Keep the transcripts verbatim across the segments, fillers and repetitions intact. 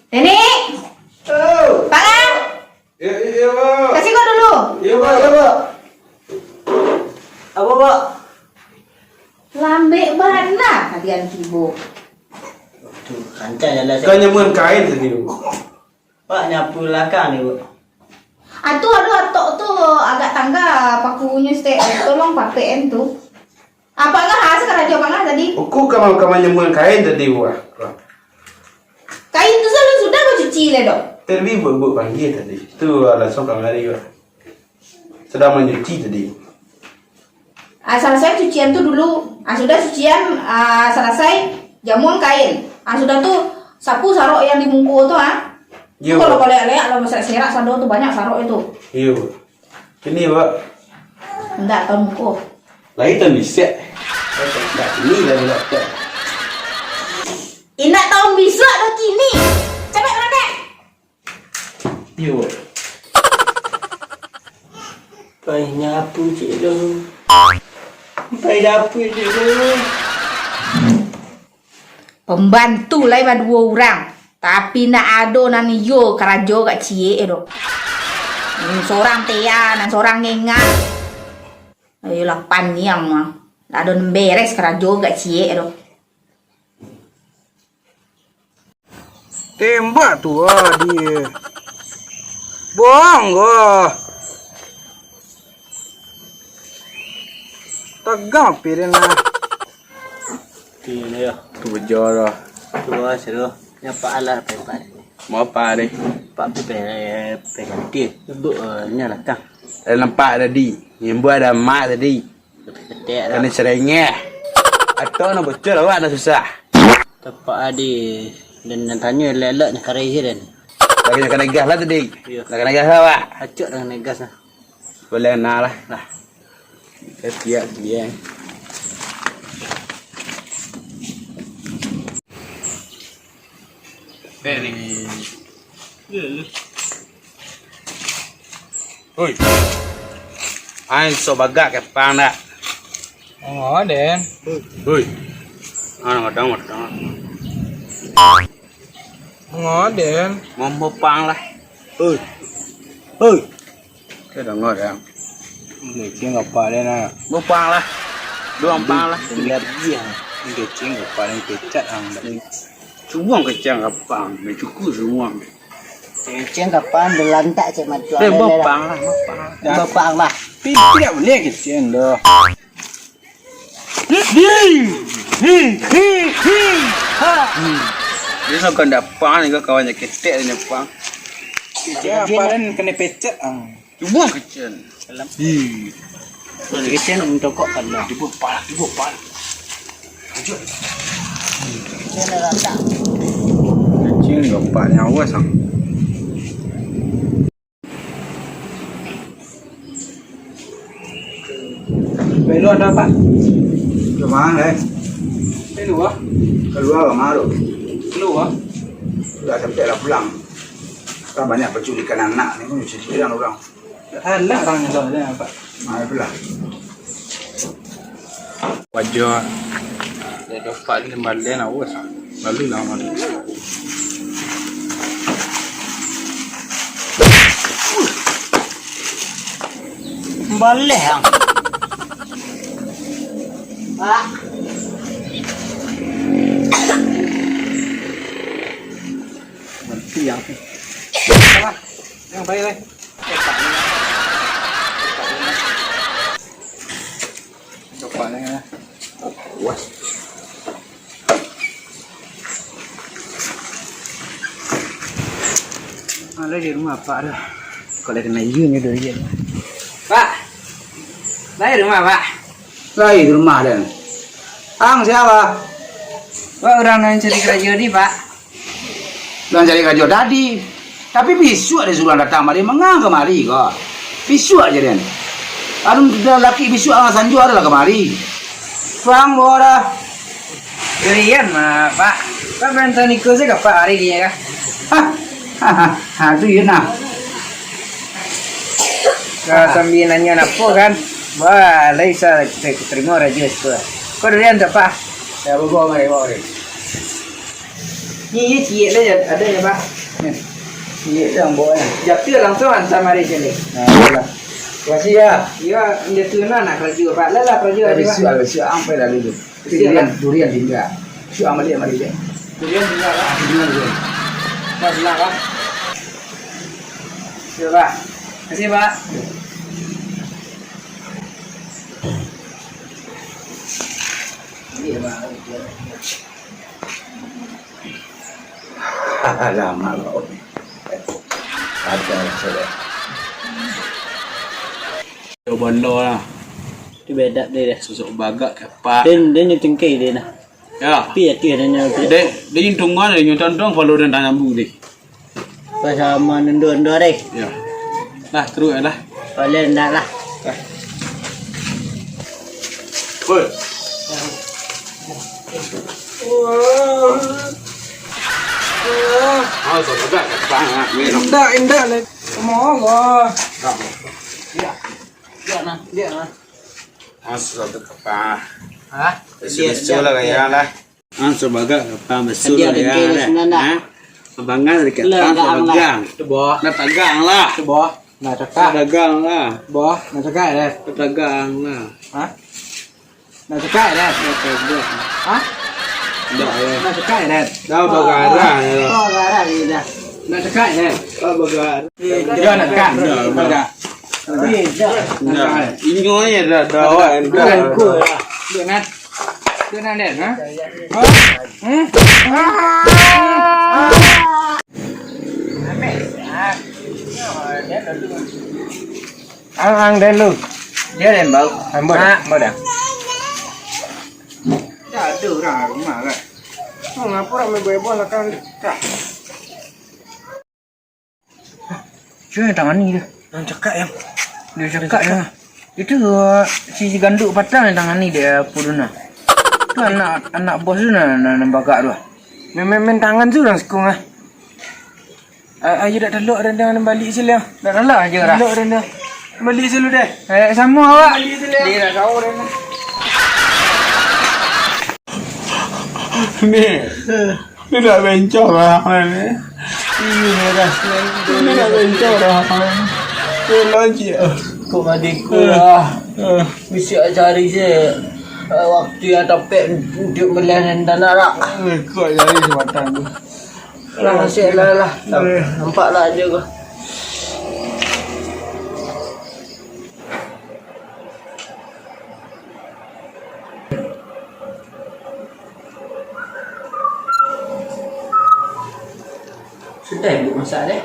Nenek! Oh. Pangan! Ya, ya, ya, Pak. Kasih kau dulu. Ya, Pak, ya, Pak. Apa, Pak? Lambek bana kalian tibo. Tuh, rancak jalan. Kan nyamuan kain tadi, Bu. Pak, nyapu lakang ni, Bu. Atu ado atok tu agak tangga pakunyo stek. Tolong papekan tu. Apa ngah asa karajo apa ngah tadi? Uku ka ma-, ka manyamuan kain tadi, wah. Kain tu selalu sudah bacuci le, dok? Tadi buat-buat panggil tadi. Tu, ah, langsung kamari, wah. Sedang mancuci tadi. Ah, salasai cucian tu dulu. Ah, sudah cucian, ah, salasai, jamuang kain. Ah, sudah tu, sapu sarok yang di muko tu, ah. Iyo. Tu kalau kau leak-leak, lah, serak-serak sado tu, banyak sarok itu. Iyo. Kini, Pak. Indak tahu muko. Lai tahu misek. Indak, kini lai lapar. Indak tahu bisuak doh kini. Capek, capek. Iyo. Pai nyapu, cik lo. Pai dapur, cik lo. Pambantu lai baduo urang, tapi ndak ado nan iyo karajo gak ciek doh. Nan sorang tea, nan sorang ngengak. Ayolah, paniang mah. Ndak ado nan beres karajo gak ciek doh. Tembak tu, ah, dia. Buang, ah. Tagang piring, ah. Ti, yo. Tu bejo, ah. Tu, ah, seru. Nyapak alah, pai, pai. Mau apa, deh? Pak, pai, pai, pai ganti. Duduk, eh, nya lakang. Eh, nampak tadi. Nyembuh ada mak tadi. Ketek dah. Kena serengeh. Atau nak bocor awak nak susah. Tapak adi. Dan nan tanyo elok-elok nak karai je dan. Lagi nak kena gas lah tadi. Iyo. Nak kena gas lah, Wak. Acok dah kena gas lah. Boleh nak lah. Lah. Kasiak dia. Oi. Ain sok bagak kepang dak? Enggak, Den. Oi. Anak kadang, kadang. Enggak, Den. Ngomong pang lah. Oi. Oi. Kau dengar, ya? Kecil apa, Den, ah? Ngomong pang lah. Dua pang lah. Dengar dia. Kecil apa, Den? Pecat, ang. Subuang kecil apa? Mencukup semua. Kecil apa? Dilantak cek matuang. Eh, bapang lah, bapang lah. Bapang lah. Tapi tidak boleh kecil, doh. Hi, hi, hi, hi, ha. Dia nak kandapang ni, kawan je ketek dia nyapang. Dia apa, Dan, kena pecet, ah. Cuba kecen. Hi. Kecen untuk kok kan, dah. Tiba pal, tiba pal. Kecen dah tak. Kecen gapak nyawa, sang. Belo ada apa? Rumah, eh. Belo, ah? Keluar rumah tu. Belo, ah? Sudah sampai lah pulang. Kan banyak penculikan anak ni pun bisa dibilang orang. Anak orang yang tahu dia apa? Ah, itulah. Wajar. Dia dapat ni balai nak urus. Lalu lah, Mat. Balai, ang. Pak. Mati, ang. Apa? Yang baik, baik. Coklatnya. Puas. Ada di rumah apa ada? Kalau kena iyun itu iyun. Pak, ada di rumah, Pak? Lai di rumah, Den. Ang siapa? Wak urang nan cari karajo di, Pak. Nan cari karajo tadi. Tapi bisuak disuruah datang mari, mangang kamari ko. Bisuak je, Den. Anu, laki bisuak ang sanjo adalah kamari. Pang, bawa dah. Durian mah, Pak. Pak, bantuan iko saja, Pak, hari ni, kah? Hah? Ha, ha, ha, tu iyo nah. Ka sambil nanya napo kan? Wah, lai sa te-, terima raja siko. Ko durian tu, Pak? Ya, bawa, bawa, mari, bawa, mari. Ni, ni ciek lah, ada ya, Pak? Ni, ni yang bawa ni. Jatuh langsung hantam mari sini. Nah, iyolah. Makasih ya. Iya, dia tu nak, nak kerja, Pak. Lah, lah, kerja, Pak. Besok lah, besok. Sampai lah dulu. Tapi durian, durian tinggal. Besok ambil dia, mari dia. Durian tinggal, Pak. Ah, durian, durian. Pak, senang, Pak. Terima kasih, Pak. Terima kasih, Pak. Iya, Pak. Alamak, Pak. Ada, sudah. Yo, bondo lah. Tu bedak dia dah. Sosok bagak kepak. Dia, dia nyetingkai dia nah. Ya. Tapi ya, dia nanya. Dek, dia nyetung mana, dia nyetung dong, kalau dia tak nyambung deh. Pas sama nendo-nendo deh. Ya. Lah, terus lah. Boleh ndak lah. Woi. Ah, so bagak kepak ni. Indak, indak, leh. Sama Allah. Ya. Dia nah, dia nah. Ah, so bagak kepak. Hah? Sudah lah, ya lah. Ah, so bagak kepak, besul lah, ya lah. Ha? Abangan dari kepak, so bagak. Cuba. Nah, tagang lah. Cuba. Nah, cakak. So bagak lah. Cuba. Nah, cakak, ya. Tagang lah. Hah? Nak cakak, Dad? Nak cakak. Hah? Ndak, ya. Nak cakak, Dad? Dah bagarah, ya. Oh, bagarah, iya, dah. Nak cakak, Dad? Dah bagarah. Iya, nak cakak. Ndak, ndak. Ndak. Inyo aja dah, dah, awak, dah. Bukan, bukan. Duduk, Nat. Duduk, Nat, Dad, ha? Hah? Hmm? Ah! Ah! Ang, ang, den lu. Dia den bau. Ambo dah, ambo dah. Dah ada urang rumah kan. Tu ngapa urang main bola-bola kan? Dah. Siapa yang tangani dia? Yang cakak yang. Dia cakak ya. Itu, uh, si Ganduk Patang yang tangani dia, apa tu nah. Tu anak, anak bos tu nah, nah, nah bagak tu. Main, main, main tangan tu urang sikung ah. A-, ayo dak talok dah, dah, balik sini lah. Dak talok aja dah. Talok dah, dah. Balik sini deh. Eh, sama awak. Balik sini lah. Dia dah tahu dah, dah. Ni. Ni nak bencong lah ni. Iya, dah. Ni nak bencong lah ni. Ni lagi. Kok mati ku lah. Bisa cari je. Eh, waktu yang tepat untuk melihat tanah lah. Eh, kok cari jembatan tu. Lah, masih lah, lah. Nampak lah aja kau. Sudah ibu masak deh.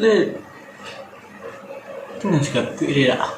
Leh. Tu nan sikapuik dia dak?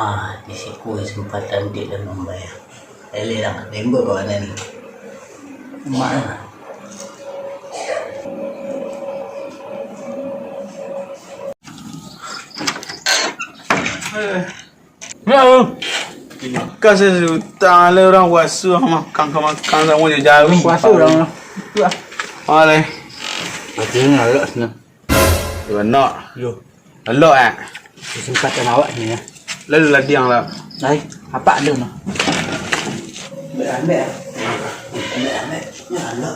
Ah, di siku kesempatan dek dalam mambayar. Eleh lah, tembok kawanan ni. Mak lah. Makan sajuta lah, urang puaso, makan ka makan samo jo jauh. Puaso urang lah. Maleh. Ati ngalak sana. Yo nak. Yo. Elok ah. Kesempatan awak ni ya. Lalu ladiang lah. Lai, apak ado nah. Ambil, ambil. Ambil, ambil. Ya Allah.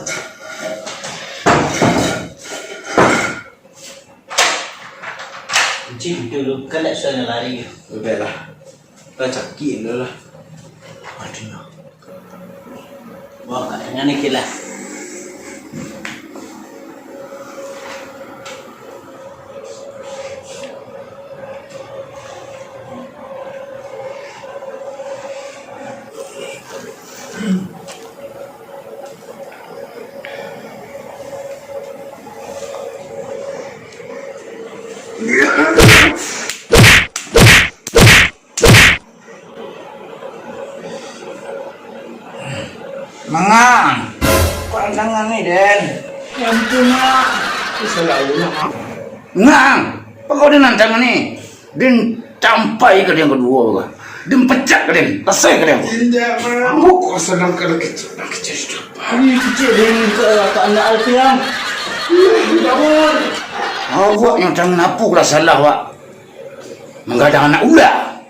Encik dulu, kan nak suruh lari. Udah lah. Lah cakik dulu lah. Aduh. Wah, kat tengah ni kilah. Mangang. Kok tangan ni, Den? Ya ampun, Mak. Salah ulang, Mak. Ngang. Apa kau dengan tangan ni? Din tampai ka yang kedua ka. Din pecak ka din. Tasai ka din. Indak, Mak. Ambo kok senang ka kecil, ka kecil. Ini kecil dengan ke, ke anak Alfian. Bangun. Awak yang tangan apa lah salah, Wak? Manggadang anak ular.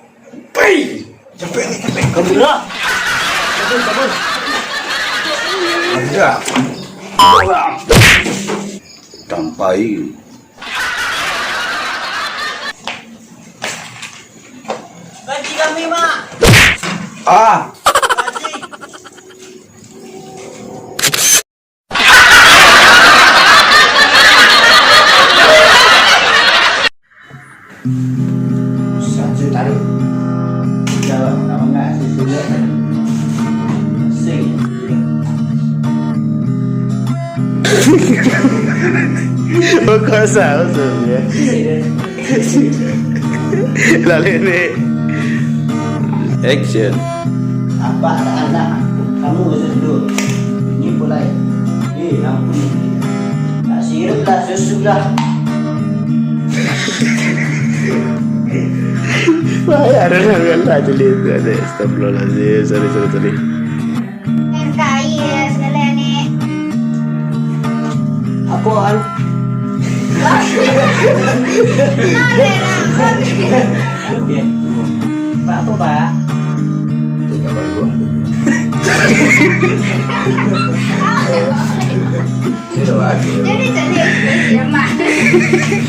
Pai! Capek ni, capek. Kamera. Sabar, sabar. Ada. Tampai. Gaji kami, Mak. Ah. Gaji. Susah, susah tarik. Kalau nak mangak, susah. Sing. Bakuasa, maksudnya. Lalu ni. Action. Apa anak kamu sudah? Ini pulai. Eh, ampun. Tak sirup lah, susu lah. Wah, ya, ada lah, ada lah, tulis, ada. Astagfirullahaladzim, sorry, sorry, sorry. Apo, An? Oke. Pak, apo, Pak? Jadi, jadi, ya, Mak.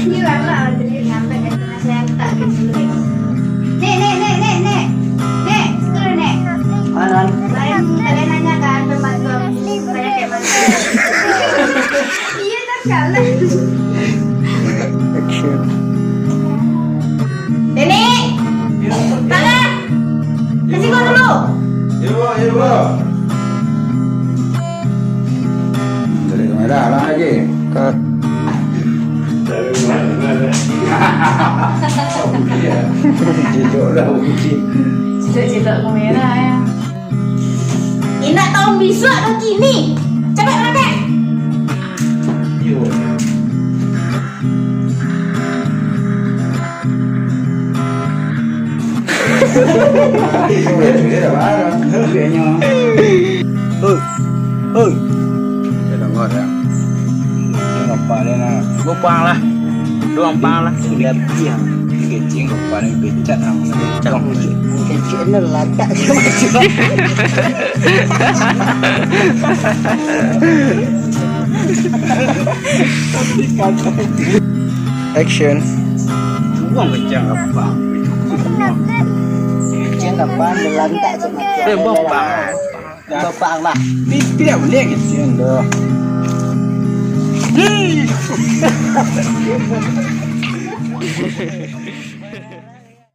Ini, Mak, Mak, jadi ngambil dari masyarakat gitu. Nek, nek, nek, nek, nek. Nek, situ dulu, Nek. Mana? Lain, kalian nanya kan, tempat gua. Banyak yang mana? Iya, kan, kalah. Action. Nenek! Tangan! Ke siko dulu! Iyo, Bang, iyo, Bang. Cari kamera, ulang lagi. Cut. Iya. Jijok lah, Uji. Cilok-cilok kamera, ya. Indak tahu bisuak doh kini. Capek, capek. Iyo. Oi, oi. Dia dengar, ya. Dia nampak dia nak. Gua pang lah. Doang pang lah. Sudah diam. Kecil kepala pecat ang. Pecat. Kecil ni latak je masuk. Action. Buang kencang apa? Kencang apa? Melantak je masuk. Eh, buang pang. Bapak Allah. Ni tidak boleh kesian doh.